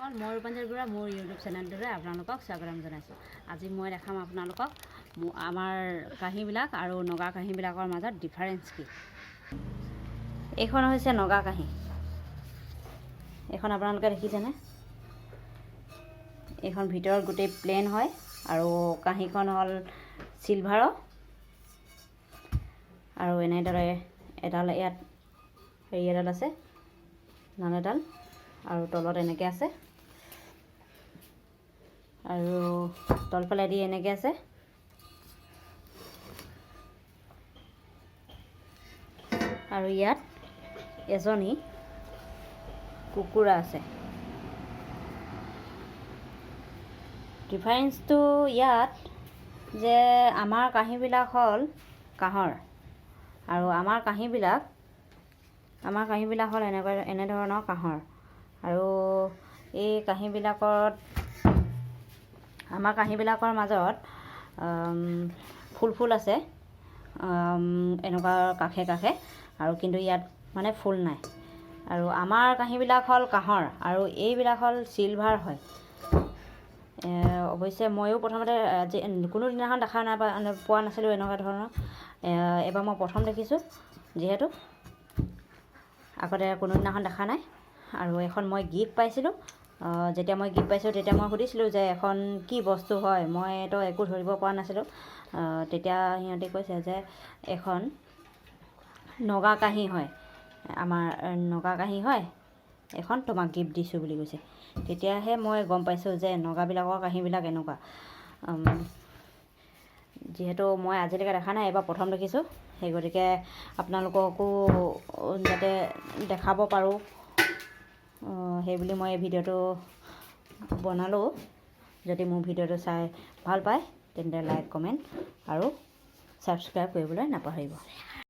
মই ৰূপাঞ্জলি বৰুৱা, মোৰ ইউটিউব চেনেলটোলৈ আপোনালোকক স্বাগতম জনাইছোঁ। আজি মই দেখাম আপোনালোকক আমাৰ কাঁহীবিলাক আৰু নগা কাঁহীবিলাকৰ মাজত ডিফাৰেঞ্চ কি। এইখন হৈছে নগা কাঁহী। এইখন আপোনালোকে দেখিছেনে? এইখন ভিতৰত গোটেই প্লেন হয় আৰু কাঁহীখন হ'ল চিলভাৰৰ আৰু এনেদৰে এডাল ইয়াত হেৰি এডাল আছে, নাল এডাল, আৰু তলত এনেকৈ আছে আৰু তলফালেদি এনেকৈ আছে। আৰু ইয়াত এজনী কুকুৰা আছে। ডিফাৰেঞ্চটো ইয়াত যে আমাৰ কাঁহীবিলাক হ'ল কাঁহৰ আৰু আমাৰ কাঁহীবিলাক হ'ল এনেকুৱা এনেধৰণৰ কাঁহৰ। আৰু এই কাঁহীবিলাকত, আমাৰ কাঁহীবিলাকৰ মাজত ফুল ফুল আছে এনেকুৱা কাষে কাষে আৰু কিন্তু ইয়াত মানে ফুল নাই। আৰু আমাৰ কাঁহীবিলাক হ'ল কাঁহৰ আৰু এইবিলাক হ'ল চিলভাৰ হয়। অৱশ্যে ময়ো প্ৰথমতে আজি কোনো দিনাখন দেখা নাই পোৱা নাছিলোঁ এনেকুৱা ধৰণৰ। এইবাৰ মই প্ৰথম দেখিছোঁ, যিহেতু আগতে কোনো দিনাখন দেখা নাই। আৰু এখন মই গিফ্ট পাইছিলোঁ। যেতিয়া মই গিফ্ট পাইছিলোঁ, তেতিয়া মই সুধিছিলোঁ যে এখন কি বস্তু হয়, মইতো একো ধৰিব পৰা নাছিলোঁ। তেতিয়া সিহঁতে কৈছে যে এখন নগা কাঁহী হয়, আমাৰ নগা কাঁহী হয় এখন, তোমাক গিফ্ট দিছোঁ বুলি কৈছে। তেতিয়াহে মই গম পাইছোঁ যে নগাবিলাকৰ কাঁহীবিলাক এনেকুৱা। যিহেতু মই আজিলৈকে দেখা নাই, এইবাৰ প্ৰথম দেখিছোঁ, সেই গতিকে আপোনালোককো যাতে দেখাব পাৰোঁ, সেইবুলি মই এই ভিডিঅ'টো বনালোঁ। যদি মোৰ ভিডিঅ'টো চাই ভাল পায়, তেন্তে লাইক, কমেণ্ট আৰু ছাবস্ক্ৰাইব কৰিবলৈ নাপাহৰিব।